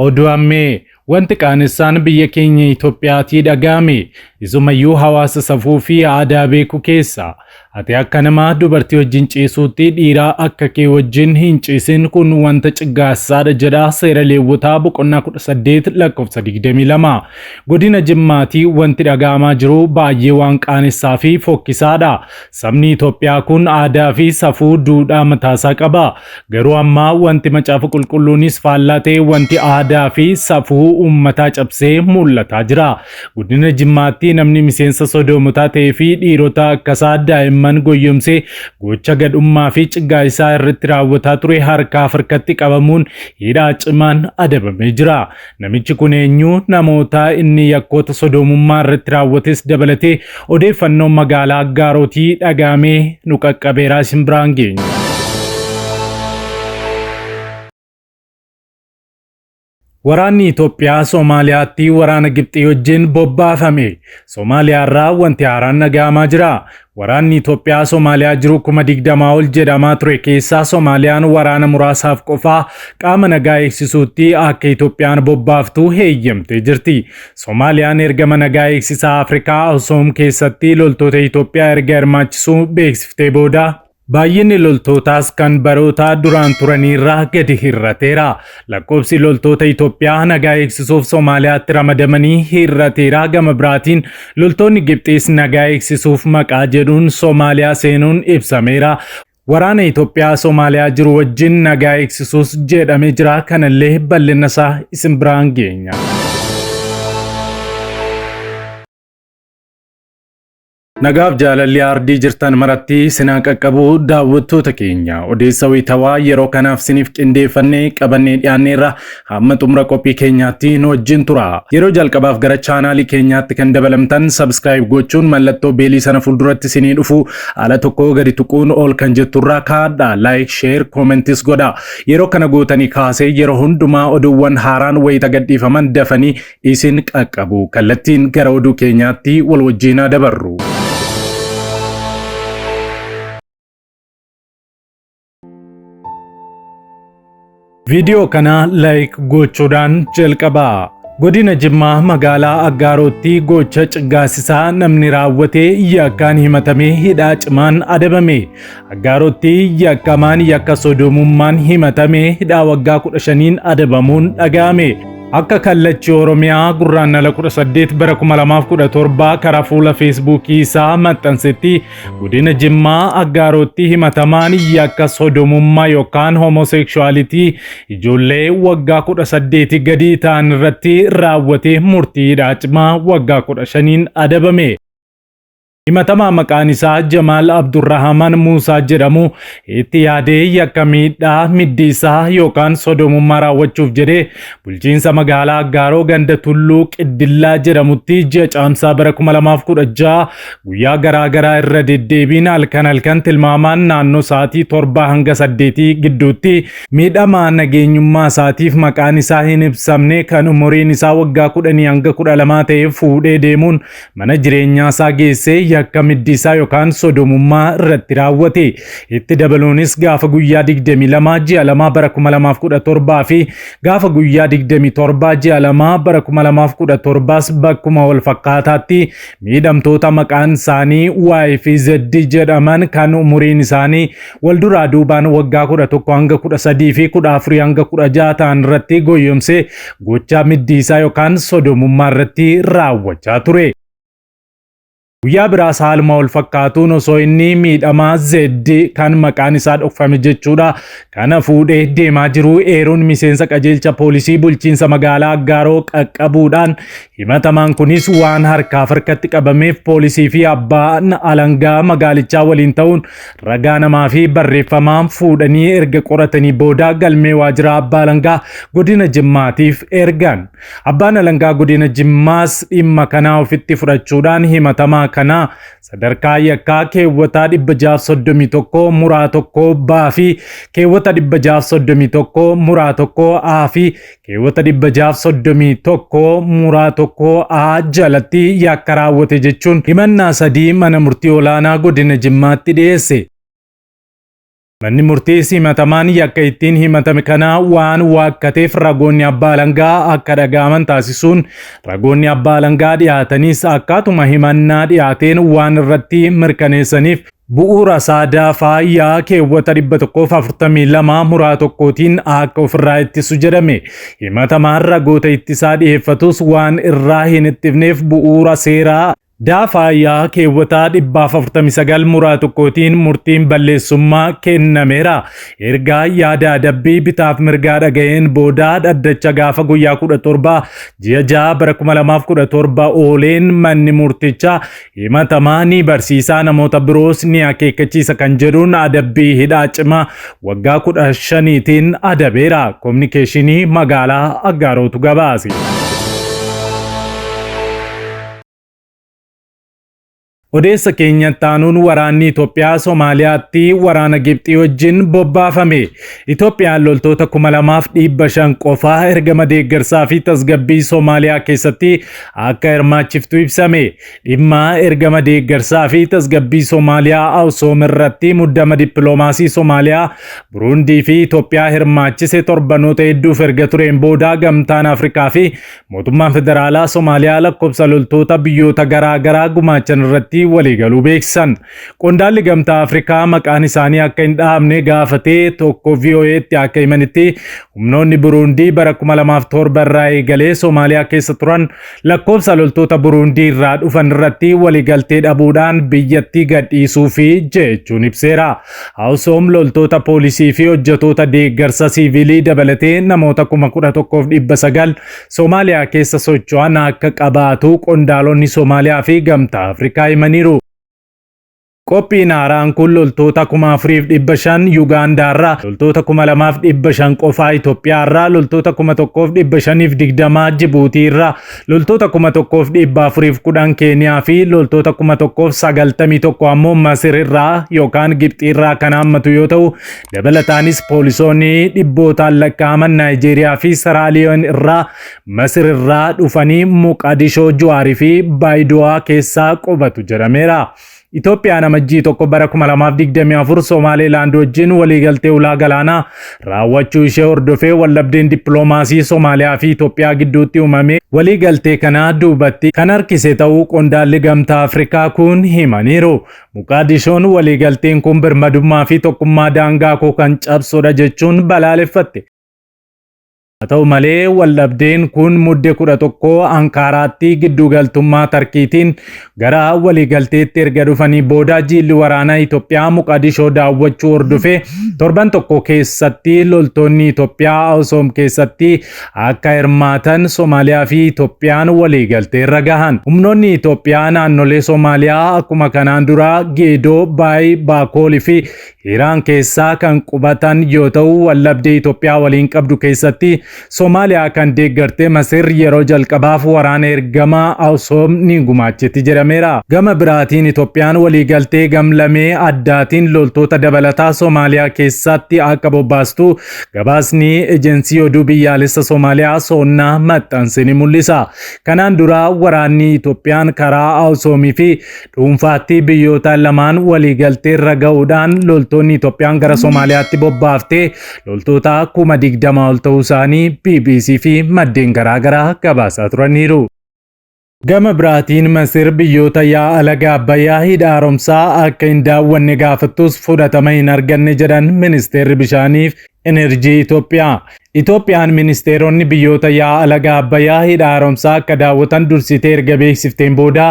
Oduu ammee wanti qaanessaan biyya keenya Itoophiyaatii dhaga'ame isumayyuu hawaasa safuu fi aadaa beeku keessa. Ati akka nama dubartii wajjin ciisuutti dhiiraa akka kee wajjin hin ciisin kun wanta ciggaasisaadha jedha seera Leewwotaa boqonnaa 18 lakkoofsa 22. Godina Jimmaatii wanti dhaga'amaa jiru baay'ee waan qaanessaa fi fokkisaadha. Sabni Itoophiyaa kun aadaa fi safuu duudhaa mataasaa qaba. Garuu amma wanti macaafa qulqulluunis faallaa ta'e wanti aadaa fi safuu uummataa cabsee mul'ataa jira. Godina Jimmaatti namni miseensa sodoomotaa ta'ee fi dhiirota akkasaa daa'imman goyyomsee gocha gadhummaa fi ciggaa isaa irratti raawwataa ture harkaaf harkatti qabamuun hidhaa cimaan adabamee jira. Namichi kun eenyu namoota inni yakkoota sodoomummaa irratti raawwates dabalatee odeeffannoon magaalaa Aggaarootii dhaga'amee nu qaqqabeeraa isin biraan geenya. Waraanni Itoophiyaa Somaaliyaatti waraana Gibxii wajjin bobbaafame. Somaaliyaa irraa wanti haaraan dhaga'amaa jira. Waraanni Itoophiyaa Somaaliyaa jiru 20,000 ol jedhamaa ture keessaa Somaaliyaan waraana muraasaaf qofaa qaama nagaa eegsisuutti akka Itoophiyaan bobbaaftu heeyyamtee jirti. Somaaliyaan ergama nagaa eegsisaa Afrikaa Awusoom keessatti loltoota Itoophiyaa erga hirmaachisuu beeksiftee booda Baay'inni loltootaas kan baroota duraan turaniirraa gadi hir'ateera. Lakkoofsi loltoota Itoophiyaa nagaa eegsisuuf Somaaliyaatti ramadamanii hir'ateera. Gama biraatiin loltoonni Gibxiis nagaa eegsisuuf maqaa jedhuun Somaaliyaa seenuun ibsameera. Waraana Itoophiyaa Somaaliyaa jiru wajjin nagaa eegsisuus jedhamee jira. Kanallee bal'ina isaa isin biraan geenya. Nagaaf jaalalli aardii jirtan maratti sinaa qaqqabu daawwattoota keenya odeessa wayitawaa yeroo kanaaf siniif qindeeffannee qabannee dhiyaanneerra hamma xumura qophii keenyaatti nu wajjin tura. Yeroo jalqabaaf gara chaanaalii keenyaatti kan dabalamtan sabskiraayib gochuun mallattoo beelii sana fuulduratti sinii dhufu ala tokko gadi tuquun ol kan jetturraa kaadha laayik sheer koomentis godha. Yeroo kana gootanii kaasee yeroo hundumaa oduuwwan haaraan wayita gadhiifaman dafanii isin qaqqabu. Kallattiin gara oduu keenyaatti wal wajjin haa dabarru. Viidiyoo kana laayik gochuudhaan jalqabaa. Godina Jimmaa magaalaa Aggaarootti gocha ciggaasisaa namni raawwate yakkaan himatamee hidhaa cimaan adabame. Aggaarootti yakkamaan yakka sodoomummaan himatame hidhaa waggaa 15n adabamuun dhaga'ame. Akka kallachi Oromiyaa Gurraandhala 18 bara 2017 karaa fuula Feesbuukii isaa maxxansetti godina Jimmaa Aggaarootti himatamaan yakka sodomummaa yookaan homosekshuwaalitii ijoollee waggaa 18 gadi ta'an irratti raawwate murtii hidhaa cimaa waggaa 15n adabame. Himatamaa maqaan isaa Jamaal Abdurrahaman Muusaa jedhamu itti yaadee yakka miidhaa middi isaa yookaan sodomummaa raawwachuuf jedhee bulchiinsa magaalaa Aggaaroo ganda Tulluu Qiddillaa jedhamutti ji'a caamsaa bara 2016 guyyaa garaa garaa irra deddeebiin halkan halkan tilmaamaan naannoo sa'aatii 7 hanga 8 gidduutti miidhamaa nageenyummaa isaatiif maqaan isaa hin ibsamne kan umuriin isaa waggaa 10 hanga 12 ta'e fuudhee deemuun mana jireenyaa isaa geessee yakka middiisaa yookaan sodomummaa irratti raawwate. Itti dabaluunis gaafa guyyaa 22 ji'a 2 bara 2017 fi gaafa guyyaa 27 ji'a 2 bara 2017s bakkuma wal fakkaataatti miidhamtoota maqaan isaanii Y fi Z jedhaman kan umuriin isaanii wal duraa duubaan waggaa 11 hanga 13 fi 14 hanga 16 ta'an irratti goyyomsee gochaa middiisaa yookaan sodomummaa irratti raawwachaa ture. Guyyaa biraas haaluma wal fakkaatuun osoo inni miidhamaa Z kan maqaan isaa dhokfame jechuudha kana fuudhee deemaa jiru eeruun miseensa qajeelcha poolisii bulchiinsa magaalaa Aggaaroo qaqqabuudhaan himatamaan kunis waan harkaaf harkatti qabameef poolisii fi abbaan alangaa magaalichaa waliin ta'uun Ragaa namaa fi barreeffamaa fuudhanii erga qoratanii booda galmee waajjira abbaa alangaa godina Jimmaatiif ergan. Abbaan alangaa godina Jimmaas dhimma kanaa ofitti fudhachuudhaan himatamaa kana sadarkaa yakkaa keewwataa 631 muraa 1 baa fi keewwata 631 muraa 1 a fi keewwata 631 muraa 1 A jalatti yakka raawwate jechuun himannaa sadii mana murtii olaanaa godina Jimmaatti dhiyeesse. Manni murtiis himatamaan yakka ittiin himatame kana waan waakkateef ragoonni abbaa alangaa akka dhaga'aman taasisuun ragoonni abbaa alangaa dhiyaatanis akkaatuma himannaa dhiyaateen waan irratti mirkaneessaniif bu'uura saadaafaa yaa keewwata 142 muraa tokkootiin akka ofirraa ittisu jedhame. Himatamaan ragoota ittisaa dhiyeeffatus waan irraa hin ittifneef bu'uura seeraa daafaa yaa keewwata 149 muraa tokkootiin murtiin balleessummaa kennameera. Erga yaada adabbii bitaaf mirgaa dhaga'een booda dhaddacha gaafa guyyaa 17 ji'a 6 bara 2017 ooleen manni murtichaa himatamaa ni barsiisaa namoota biroos ni akeekkachiisa kan jedhuun adabbii hidhaa cimaa waggaa 15tiin adabeera. Kominikeeshinii magaalaa Aggaarootu gabaase. Odeessa keenyatti aanuun waraanni Itoophiyaa Somaaliyaatti waraana Gibxii wajjin bobbaafame. Itoophiyaan loltoota 2500 qofaa ergama deeggarsaa fi tasgabbii Somaaliyaa keessatti akka hirmaachiftu ibsame. Dhimma ergama deeggarsaa fi tasgabbii Somaaliyaa Awusoom irratti muddama dippiloomaasii Somaaliyaa, Buruundii fi Itoophiyaa hirmaachise torbanoota hedduuf erga tureen booda gamtaan Afrikaa fi Mootummaan federaalaa Somaaliyaa lakkoofsa loltoota biyyoota garaa garaa gumaachan irratti waliigaluu beeksisan. Qondaalli gamtaa Afrikaa maqaan isaanii akka hin dhahamne gaafatee tokko VOA'tti akka himanitti humnoonni Buruundii bara 2007 irraa eegalee Somaaliyaa keessa turan lakkoofsa loltoota Buruundii irraa dhufan irratti waliigaltee dhabuudhaan biyyattii gadhiisuufi jechuun ibseera. Awusoom loltoota poolisii fi hojjetoota deeggarsa siivilii dabalatee namoota 11,900 Somaaliyaa keessa socho'an akka qabaatu qondaalonni Somaaliyaa fi Gamtaa Afrikaa himaniiru. Qophiin haaraan kun loltoota 4,500 Yugaandaarraa, loltoota 2,500 qofaa Itoophiyaarraa, loltoota 1,520 Jibuutiirraa, loltoota 1,410 Keeniyaa fi loltoota 1,091 ammoo Masir irraa yookaan Gibxii irraa kan hammatu yoo ta'u, dabalataanis poolisoonni dhibbootaan lakkaa'aman Naayijeeriyaa fi Seraaliyoon irraa Masir irraa dhufanii Moqadishoo, Juwaarii fi Baayidowaa keessaa qubatu jedhameera. Itoophiyaan Amajjii 1 bara 2024 Somaaleelaand wajjin waliigaltee ulaa galaanaa raawwachuu ishee hordofee waldhabdeen dippiloomaasii Somaaliyaa fi Itoophiyaa gidduutti uumame waliigaltee kana duubatti kan harkise ta'uu qondaalli Gamtaa Afrikaa kun himaniiru. Moqaadishoon waliigalteen kun birmadummaa fi tokkummaa daangaa koo kan cabsudha jechuun balaaleffatte. Haa ta'u malee waldhabdeen kun Mudde 11 Ankaaraatti gidduugaltummaa Tarkiitiin gara waliigalteetti erga dhufanii booda jiilli waraanaa Itoophiyaa Moqadishoo daawwachuu hordofee torban tokko keessatti loltoonni Itoophiyaa Awusoom keessatti akka hirmaatan Somaaliyaa fi Itoophiyaan waliigaltee irra gahan. Humnoonni Itoophiyaa naannolee Somaaliyaa akkuma kanaan dura Geedoo, Baay, Baakool fi Hiiraan keessaa kan qubatan yoo ta'u, waldhabdee Itoophiyaa waliin qabdu keessatti Somaaliyaa kan deeggarte Masir yeroo jalqabaaf waraana ergama Awusoom ni gumaachiti jedhameera. Gama biraatiin Itoophiyaan waliigaltee gamlamee addaatiin loltoota dabalataa Somaaliyaa keessatti akka bobbaastu gabaasni ejensii oduu biyyaalessa Somaaliyaa Soonnaa maxxanse ni mul'isa. Kanaan dura waraanni Itoophiyaan karaa Awusoomii fi Dhuunfaatti biyyoota lamaan waliigalteerra ga'uudhaan loltoonni Itoophiyaan gara Somaaliyaatti bobbaaftee loltoota 20,000 ol ta'uu isaanii BBC fi maddeen garaagaraa gabaasaa turaniiru. Gama biraatiin Masir biyyoota yaa'a laga Abbayyaa hidha haaromsaa akka hin daawwanne gaafattus fudhatama hin arganne jedhan ministeerri bishaaniif Enerjii Itoophiyaa. Itoophiyaan ministeeronni biyyoota yaa'a laga Abbayyaa hidha haaromsaa akka daawwatan dursitee erga beeksifteen booda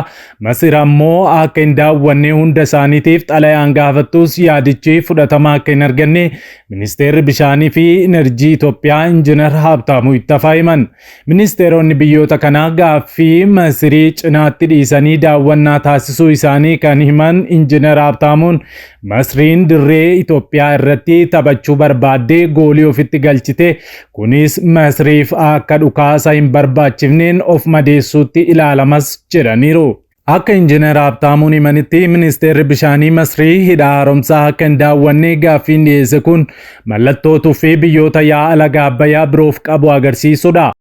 Masir ammoo akka hin daawwanne hunda isaaniitiif xalayaan gaafattus yaadichi fudhatama akka hin arganne ministeerri bishaanii fi enerjii Itoophiyaa Injinar Haabtaamuu Ittafaa himan. Ministeeronni biyyoota kanaa gaaffii Masirii cinaatti dhiisanii daawwannaa taasisuu isaanii kan himan Injinar Haabtaamuun Masriin dirree Itoophiyaa irratti taphachuu barbaaddee goolii ofitti galchite. Kunis Masriif akka dhukaasa hin barbaachifneen of madeessuutti ilaalamas jedhaniiru. Akka Injinar Habtaamuun himanitti ministeerri bishaanii Masrii hidha haaromsaa akka hin daawwanne gaaffiin dhiyeesse kun mallattoo tuffii biyyoota yaa'a laga Abbayyaa biroof qabu agarsiisudha.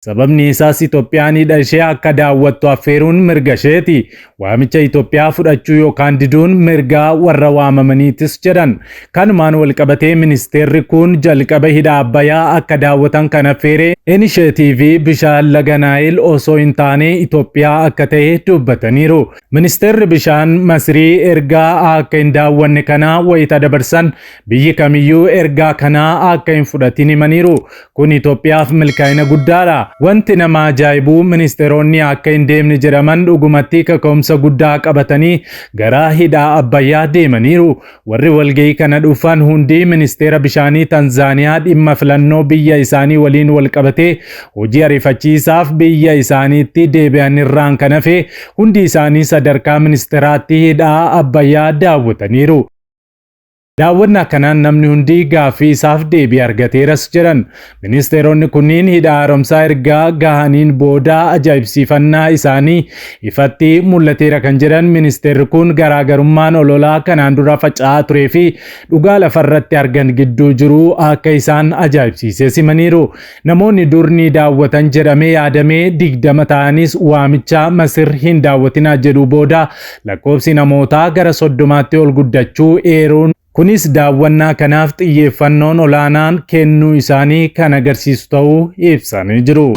Sababni isaas Itoophiyaan hidha ishee akka daawwattu affeeruun mirga isheeti. Waamicha Itoophiyaa fudhachuu yookaan diduun mirga warra waamamaniitis jedhan. Kanumaan walqabatee ministeerri kun jalqaba hidha Abbayyaa akka daawwatan kan affeere inisheetiivii bishaan laga Naayil osoo hin taane Itoophiyaa akka ta'e dubbataniiru. Ministeerri bishaan Masrii ergaa akka hin daawwanne kanaa wayita dabarsan biyyi kamiyyuu ergaa kanaa akka hin fudhatin himaniiru. Kun Itoophiyaaf milkaa'ina guddaadha. Wanti nama ajaa'ibu ministeeronni akka hin deemne jedhaman dhugumatti kaka'umsa guddaa qabatanii gara hidha Abbayyaa deemaniiru. Warri walgahii kana dhufan hundi ministeera bishaanii Tanzaaniyaa dhimma filannoo biyya isaanii waliin walqabatee hojii ariifachiisaaf biyya isaaniitti deebi'an irraan kan hafe hundi isaanii sadarkaa ministeeraatti hidha Abbayyaa daawwataniiru. Daawwannaa kanaan namni hundi gaaffii isaaf deebii argateeras jedhan. Ministeeronni kunniin hidha haaromsaa erga gahaniin booda ajaa'ibsiifannaa isaanii ifatti mul'ateera kan jedhan ministeerri kun garaagarummaan ololaa kanaan dura faca'aa turee fi dhugaa lafarratti argan gidduu jiru akka isaan ajaa'ibsiisee simaniiru. Namoonni dur ni daawwatan jedhamee yaadamee 20 ta'anis waamicha Masir hin daawwatinaa jedhu booda lakkoofsi namootaa gara 30tti ol guddachuu eeruun kunis daawwannaa kanaaf xiyyeeffannoon olaanaan kennuu isaanii kan agarsiisu ta'uu ibsanii jiru.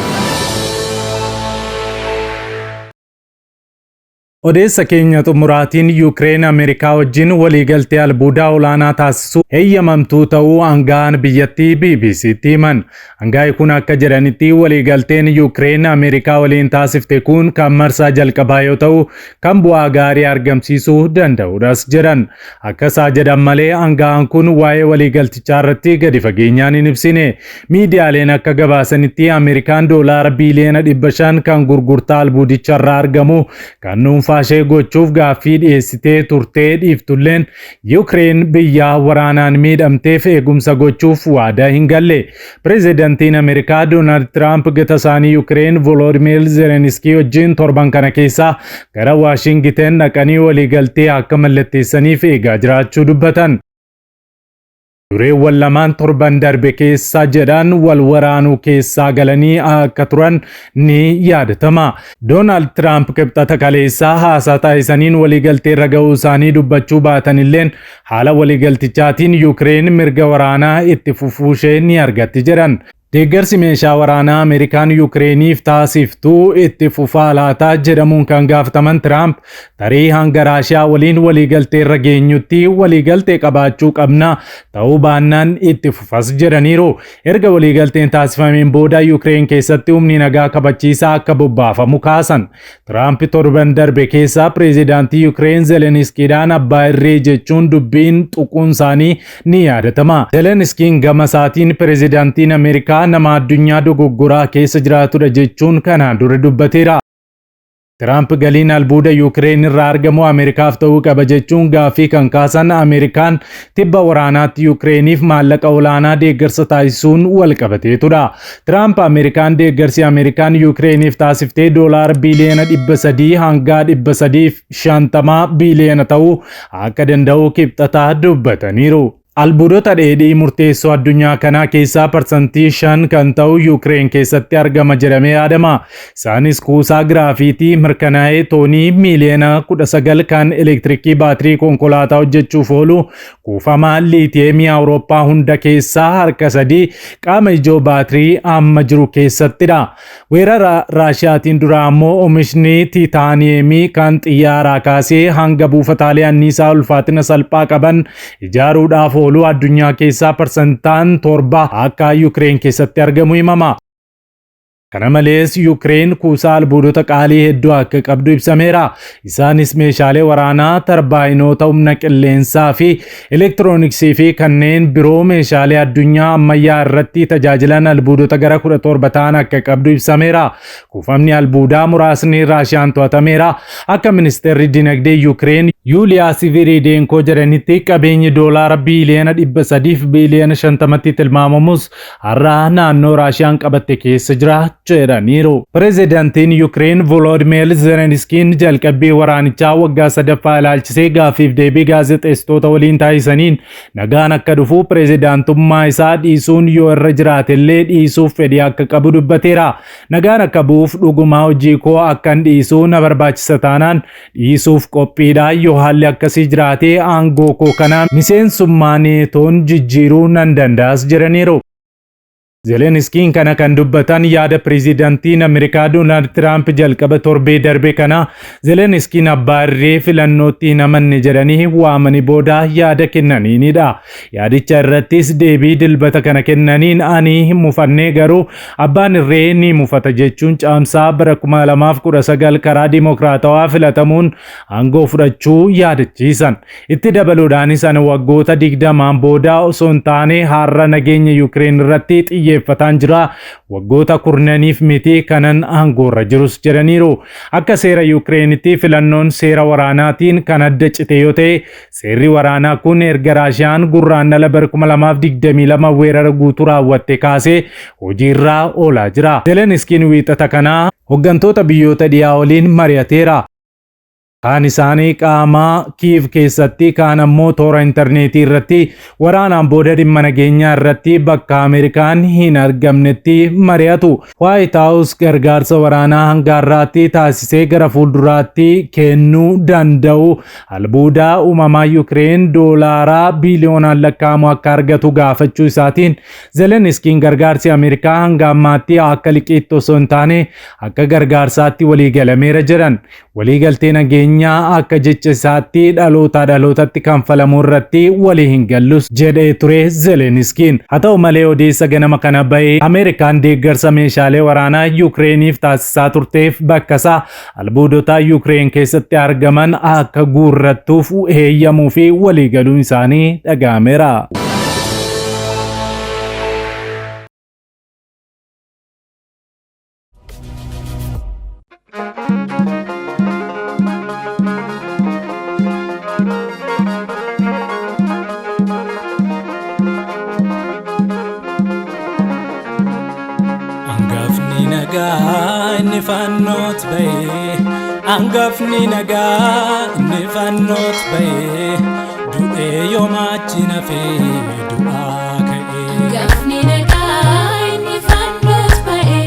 Odeessa keenya xumuraatiin Yuukireen Ameerikaa wajjin waliigaltee albuudaa olaanaa taasisuu heeyyamamtuu ta'uu aanga'aan biyyattii BBCtti himan. Aanga'aan kun akka jedhanitti waliigalteen Yuukireen Ameerikaa waliin taasifte kun kan marsaa jalqabaa yoo ta'u kan bu'aa gaarii argamsiisuu danda'udhas jedhan. Akkasaa jedhan malee aanga'aan kun waa'ee waliigaltichaa irratti gadi fageenyaan hin ibsine. Miidiyaaleen akka gabaasanitti Ameerikaan doolaara biiliyoona 500 kan gurgurtaa albuudicha irraa argamu kan dhuunfaa ishee gochuuf gaaffii dhiyeessitee turtee dhiiftulleen Yuukireen biyya waraanaan miidhamteef eegumsa gochuuf waadaa hin galle. Pireezidantiin Ameerikaa Doonaald Tiraamp gita isaanii Yuukireen Volodimiir Zelenskii wajjin torban kana keessa gara Waashingiten dhaqanii waliigaltee akka mallatteessaniif eegaa jiraachuu dubbatan. Dureewwan lamaan torban darbe keessa jedhan wal waraanuu keessaa galanii akka turan ni yaadatama. Doonaald Tiraamp qibxata kaleessaa haasaa taasisaniin waliigaltee irra ga'uu isaanii dubbachuu baatan illeen haala waliigaltichaatiin Yuukireen mirga waraanaa itti fufuu ishee ni argatti jedhan. Deeggarsi meeshaa waraanaa Ameerikaan Yuukireeniif taasiftuu itti fufaa laataa jedhamuun kan gaafataman Tiraamp tarii hanga Raashiyaa waliin waliigaltee irra geenyutti waliigaltee qabaachuu qabna ta'uu baannaan itti fufas jedhaniiru. Erga waliigalteen taasifameen booda Yuukireen keessatti humni nagaa kabachiisaa akka bobbaafamu kaasan. Tiraamp torban darbe keessa pireezidaantii Yuukireen Zelenskiidhaan abbaa irree jechuun dubbiin tuquun isaanii ni yaadatama. Zelenskiin gama isaatiin pireezidaantiin Ameerikaa nama addunyaa dogoggoraa keessa jiraatudha jechuun kanaan dura dubbateera. Tiraamp galiin albuuda Yuukireen irraa argamu Ameerikaaf ta'uu qaba jechuun gaaffii kan kaasan Ameerikaan tibba waraanaatti Yuukireeniif maallaqa olaanaa deeggarsa taasisuun wal qabateetudha. Tiraamp Ameerikaan deeggarsi Ameerikaan Yuukireeniif taasiftee doolaara biiliyoona 300 hanga 350 biiliyoona ta'uu akka danda'u kibxataa dubbataniiru. Albuudota dheedhii murteessoo addunyaa kanaa keessaa 5% kan ta'u Yuukireen keessatti argama jedhamee yaadama. Isaanis kuusaa giraafiitii mirkanaa'ee toonii miiliyoona 19 kan elektirikii baatirii konkolaataa hojjechuuf oolu kuufama liitiyeemii Awurooppaa hunda keessaa harka 3 qaama ijoo baatirii amma jiru keessattidha. Weerara Raashiyaatiin dura ammoo oomishni tiitaaniyeemii kan xiyyaaraa kaasee hanga buufataalee anniisaa ulfaatina salphaa qaban ijaaruudhaaf oolu addunyaa keessaa 7% akka Yuukireen keessatti argamu himama. Kana malees Yuukireen kuusaa albuudota qaalii hedduu akka qabdu ibsameera. Isaanis meeshaalee waraanaa, tarbaayinoota humna qilleensaa fi elektirooniksii fi kanneen biroo meeshaalee addunyaa ammayyaa irratti tajaajilan albuudota gara 17 ta'an akka qabdu ibsameera. Kuufamni albuudaa muraasni Raashiyaan to'atameera. Akka ministeerri dinagdee Yuukireen Yuuliyaa Siviriideenkoo jedhanitti qabeenyi doolaara biiliyoona 300 fi biiliyoona 50tti tilmaamamus har'a naannoo Raashiyaan qabatte keessa jira jedhaniiru. Pireezidaantiin Yukireen Volodymyr Zelenskiin jalqabbii waraanichaa waggaa sadaffaa ilaalchisee gaaffiif deebii gaazexeessitoota waliin taasisaniin nagaan akka dhufu pireezidaantummaa isaa dhiisuun yoo irra jiraatellee dhiisuuf fedhii akka qabu dubbateera. Nagaan akka bu'uuf dhugumaa hojii koo akkan dhiisuu na barbaachisa taanaan dhiisuuf qophiidha. Yoo haalli akkasii jiraate aangoo koo kana miseensummaa neetoon jijjiiruu nan danda'as jedhaniiru. Zelenskiin kana kan dubbatan yaada pireezidaantiin Ameerikaa Doonaald Tiraamp jalqaba torbee darbe kana Zelenskiin abbaa irree filannootti hin amanne jedhanii waamanii booda yaada kennaniinidha. Yaadicha irrattis deebii dilbata kana kennaniin ani hin mufannee garuu abbaan irree ni mufata jechuun caamsaa bara 2019 karaa dimokiraatawaa filatamuun aangoo fudhachuu yaadachiisan. Itti dabaluudhaanis ani waggoota 20 booda osoo hin taane har'a nageenya Yukireen irratti xiyyeeffataan jira. Waggoota kurnaniif miti kanan aangoorra jirus jedhaniiru. Akka seera Yukireenitti filannoon seera waraanaatiin kan adda cite yoo ta'e seerri waraanaa kun erga Raashiyaan gurraandhala bara 2022 weerara guutuu raawwatte kaasee hojiirra oolaa jira. Zelenskiin wiixata kanaa hooggantoota biyyoota dhiyaa waliin mari'ateera. Kaan isaanii qaama Kiiv keessatti kaan ammoo toora intarneetii irratti waraanaan booda dhimma nageenyaa irratti bakka Ameerikaan hin argamnetti mari'atu. White House gargaarsa waraanaa hanga har'aatti taasisee gara fuulduraatti kennuu danda'u albuuda uumamaa Yukireen doolaaraa biiliyoonaan lakkaa'amu akka argatu gaafachuu isaatiin Zelenskiin gargaarsi Ameerikaa hanga ammaatti akka liqiitti osoo hin taane akka gargaarsaatti waliigalameera jedhan. Waliigaltee nageenyaa akka jecha isaatti dhalootaa dhalootatti kanfalamuu irratti walii hin gallus jedhee ture Zelenskiin. Haa ta'u malee odeessa ganama kana bahee Ameerikaan deeggarsa meeshaalee waraanaa Yukireeniif taasisaa turteef bakka isaa albuudota Yukireen keessatti argaman akka guurrattuuf heeyyamuu fi waliigaluun isaanii dhaga'ameera. Angafni nagaa inni fannoot ba'ee, angafni nagaa inni fannoot ba'ee, du'ee yoomaachi nafee du'aa ka'ee. Angafni nagaa inni fannoot ba'ee,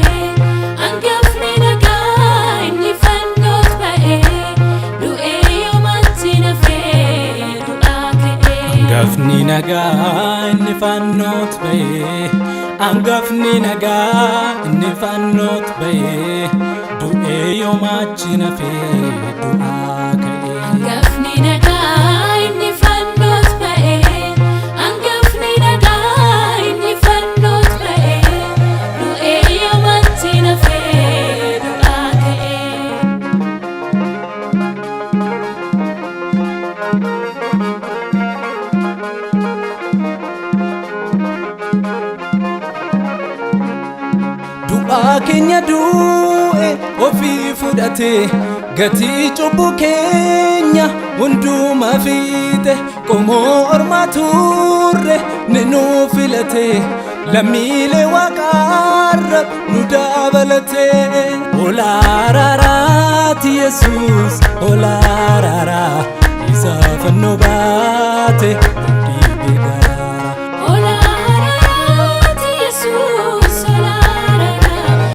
angafni nagaa inni fannoot ba'ee, du'ee yoomatti nafee du'aa ka'ee. Angafni nagaa inni fannoot ba'ee, angafni nagaa inni fannoot ba'ee, du'ee yoomaachi nafee du'aa ka'ee. Angafni nagaa inni fannoot ba'ee, angafni nagaa inni fannoot ba'ee, du'ee yoomatti nafee du'aa ka'ee. Du'aa keenya du'e ofii fudhate gatii cubbuu keenya hundumaa fiite qomoo ormaa turre ni nu filate lammiilee waaqaarra nu dabalate. Olaaraaraati Yesuus olaaraaraa isa fannoo baate nu dhiibe garaa. Olaaraati Yesuus olaaraara.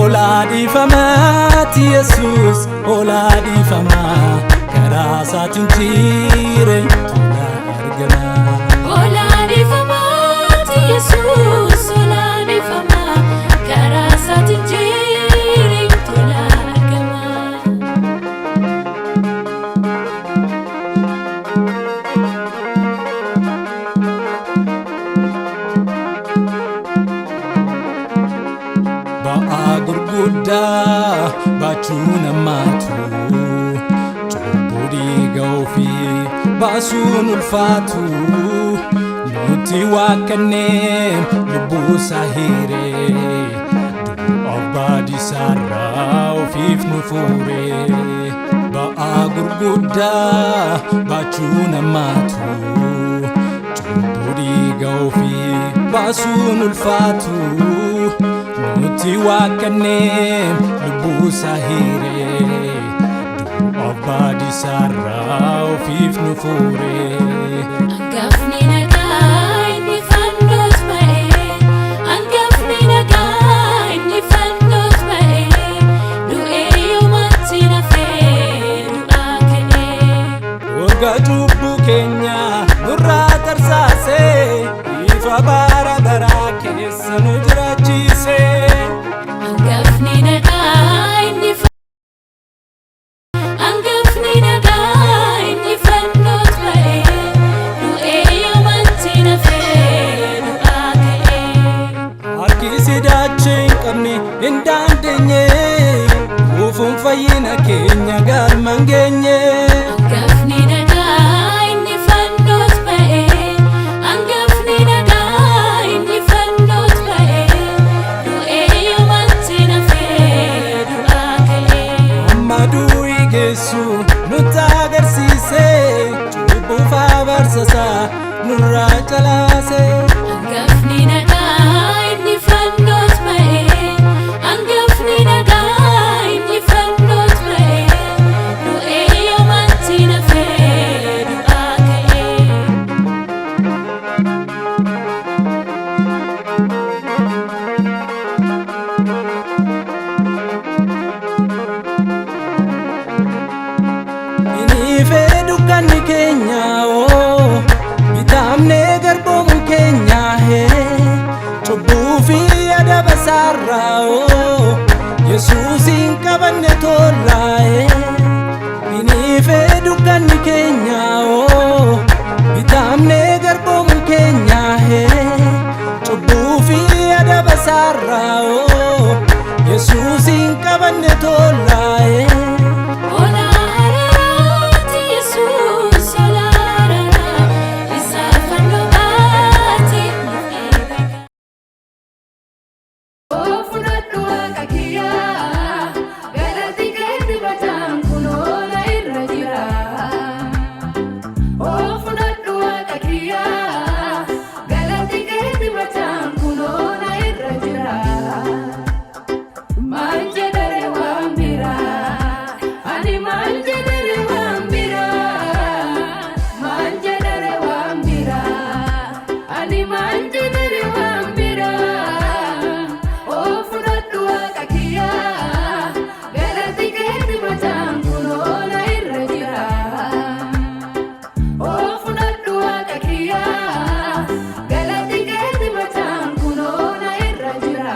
Olaa dhiifamaati Yesuus olaa dhiifamaa karaa isaatiin jireenya tola argamaa. Olaanifamaati Yesuus olaanifamaa karaa isaatiin jireenya tola argamaa. Ba'aa gurguddaa baachuu namaatu cubbuu dhiiga ofii baasuun ulfaatu nuti waa kanneen lubbuu isaa hiree du'a baadisaarraa of ofiif nu fuure. Ba'aa gurguddaa baachuu namaatu, cubbuu dhiiga ofii baasuun ulfaatu. Nuti waaqannee lubbuu isaa hiire, du'a baadisaarraa ofiif nu fuure. Angafni nagaa inni fannoos ba'ee, angafni nagaa inni fannoos ba'ee, du'ee yoomatti nafee du'aa ka'ee. Golgaa cubbuu keenya nurraa tarsaasee, ifa bara baraa keessa nu jiraachise. Angafni nagaa inni angafni nagaa inni fannoos ba'ee, du'ee yoomatti nafee du'aa ka'ee. Harki sidaachee hin qabne hin dandeenye, dhufuun fayyina keenya galma hin geenye. Angafni nagaa inni fannoos ba'ee, angafni nagaa inni fannoos ba'ee, du'ee yoomatti nafee du'aa ka'ee. Amma du'i geessu nutti agarsiise, cubbuuf abaarsasaa nurraa calaase. Angafni nagaa inni fannoos ba'ee, angafni nagaa inni fannoos ba'ee, du'ee yoomatti nafee du'aa ka'ee. Iniifee dukkanni keenya oo, bitaamnee garboomuun keenya hee, cubbuu fi adaba isaarraa oo, Yesuusiin qabanne tollaa hee. Iniifee dukkanni keenya oo, bitaamnee garboomuun keenya hee, cubbuu fi adaba isaarraa oo, Yesuusiin qabanne tollaa hee. Hola araaraati Yesuus, hola araaraa, isa fannoo baate nuuf eega. Fudhadhu waaqa kiyyaa, galati keetti bataan kunoo na irra jira. Oo fudhadhu waaqa kiyyaa, galati keetti bataan kunoo na irra jira. Maal jedhare waan biraa, ani maal jedhare waan biraa, maal jedhare waan biraa, ani maal jedhare waan biraa. Oo fudhadhu waaqa kiyyaa, galati keetti bataan kunoo na irra jira. Oo fudhadhu waaqa kiyyaa, galati keetti bataan kunoo na irra jira.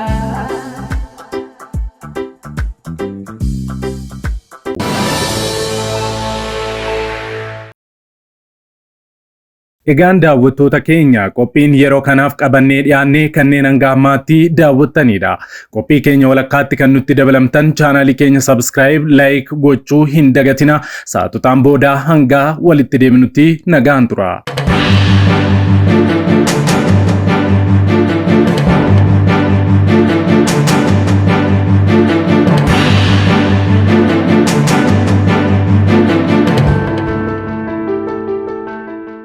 Egaan daawwattoota keenya, qophiin yeroo kanaaf qabannee dhiyaannee kanneen hanga ammaatti daawwattanidha. Qophii keenya walakkaatti kan nutti dabalamtan chaanaalii keenya subscribe, like gochuu hin dagatina. Sa'aatotaan booda hanga walitti deebinutti nagaan tura.